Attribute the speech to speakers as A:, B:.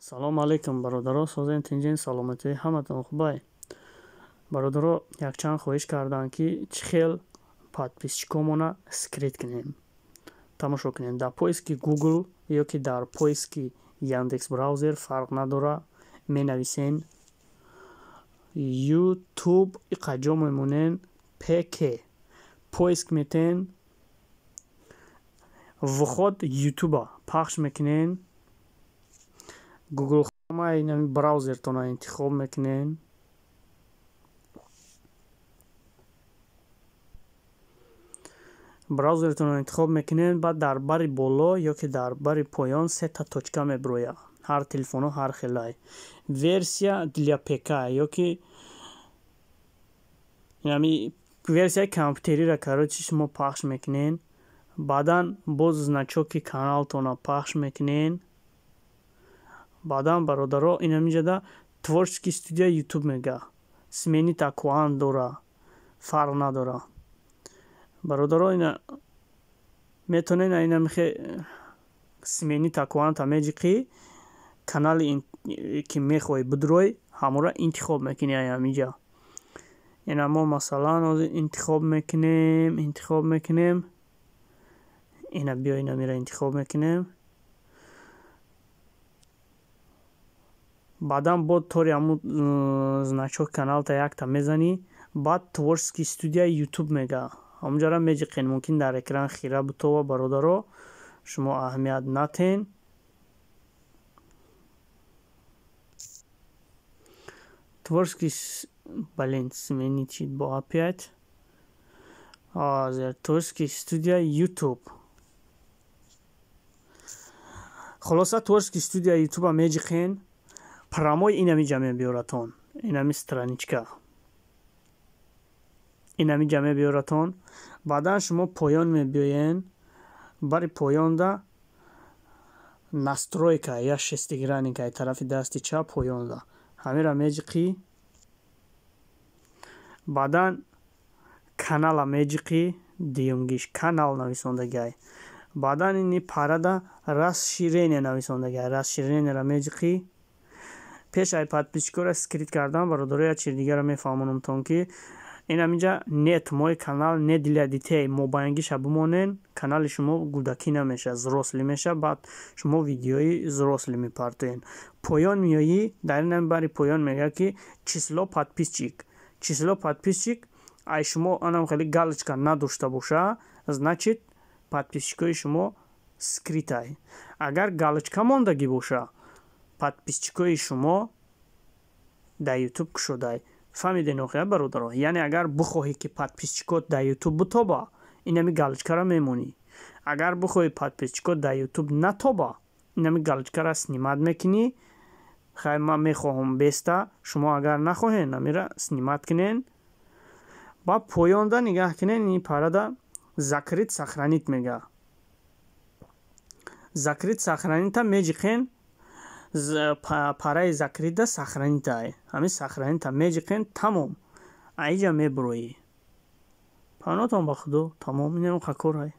A: Салом алейкум, бародаро, созен, тинҷен, саломатии ҳаматон хубай. Бародаро, якчанд хоҳиш карданд, ки чӣ хел подписчикомона скрыть кунем. Тамошо кунем: дар поиски Google ё ки дар поиски Яндекс браузер, фарқ надора, менависен YouTube, иқаҷо мемонен, ПК, поиск метен, вход Ютуба пахш мекунен, Google браузертона интихоб мекунен. Браузертонро интихоб мекунед, баъд дар бари боло ё ки дар бари поён сета точка мебирояд. Ҳар телефонҳо ҳар хелай. Версия для ПК ё ки ами версияи компютериро, короче, шумо пахш мекунед. Баъдан боз значоки каналтонро пахш мекунед. Баъдан, бародаро, инамиҷада творческий студия Ютуб мега, сменить аккаунт дора, фарқ надора, бародаро. Ина метавонед, инамихе сменить аккаунта меҷиқӣ, канали ки мехоҳӣ бидурой, ҳамонро интихоб мекунӣ. Ҳамиҷа ина мо, масалан, ҳозир интихоб мекунем, интихоб мекунем, ина биё, инамиро интихоб мекунем. Баъдан бо тори ҳамун значок каналта якта мезанӣ, баъд творческий студия Ютуб мега, ҳамунҷара меҷиқен. Мумкин дар экран хира бутова, бародаро, шумо аҳамият натен. Творческий, блин, сменить бо опять ҳозир творческий студия Ютуб. Хулоса, творческий студия Ютуба меҷиқен, прямой инамиҷа мебиёратон, инами страничка инамиҷа мебиёратон. Баъдан шумо поён мебиёен, бари поёнда настройка я шестигранника тарафи дасти чап поёнда, ҳамира меҷиқӣ. Баъдан канала меҷиқӣ, дуюмгиш канал нависондагиай. Баъдан ини парада расширение нависондагиай, расширениеро меҷиқӣ. Пеш ай подписчикоро скрыть кардан, бародаро, як чизи дигарро мефаҳмонамтон, ки инаминҷа нет, мой канал не для детей мобайнгиша бимонен, канали шумо кӯдакӣ намешавад, взрослый мешавад. Баъд шумо видеои взрослый мепартоед. Поён меоӣ, дар ин бари поён мегӯяд, ки число подписчик. Число подписчик ай шумо анам хеле галочка надошта боша, значит, подписчикои шумо скрытай. Агар галочка мондагӣ боша, подписчикои шумо дар Ютуб кушодай. Фаҳмиден охия, бародаро? Яъне агар бихоҳӣ, ки подписчикот дар Ютуб битоба, инами галочкаро мемонӣ. Агар бихоҳӣ подписчикот дар Ютуб натоба, инами галочкаро снимать мекунӣ. Хай, ман мехоҳам беста, шумо агар нахоҳен, амира снимать кунен. Ба поёнда нигаҳ кунен, ин парада закрыть сохранить мега. Закрыть сохранитьа меҷиқен, параи закрытьда сохранитьай, ҳамин сохранитьа меҷиқен, тамом, аиҷа мебуроӣ. Панотон ба худо, тамом, инам корай.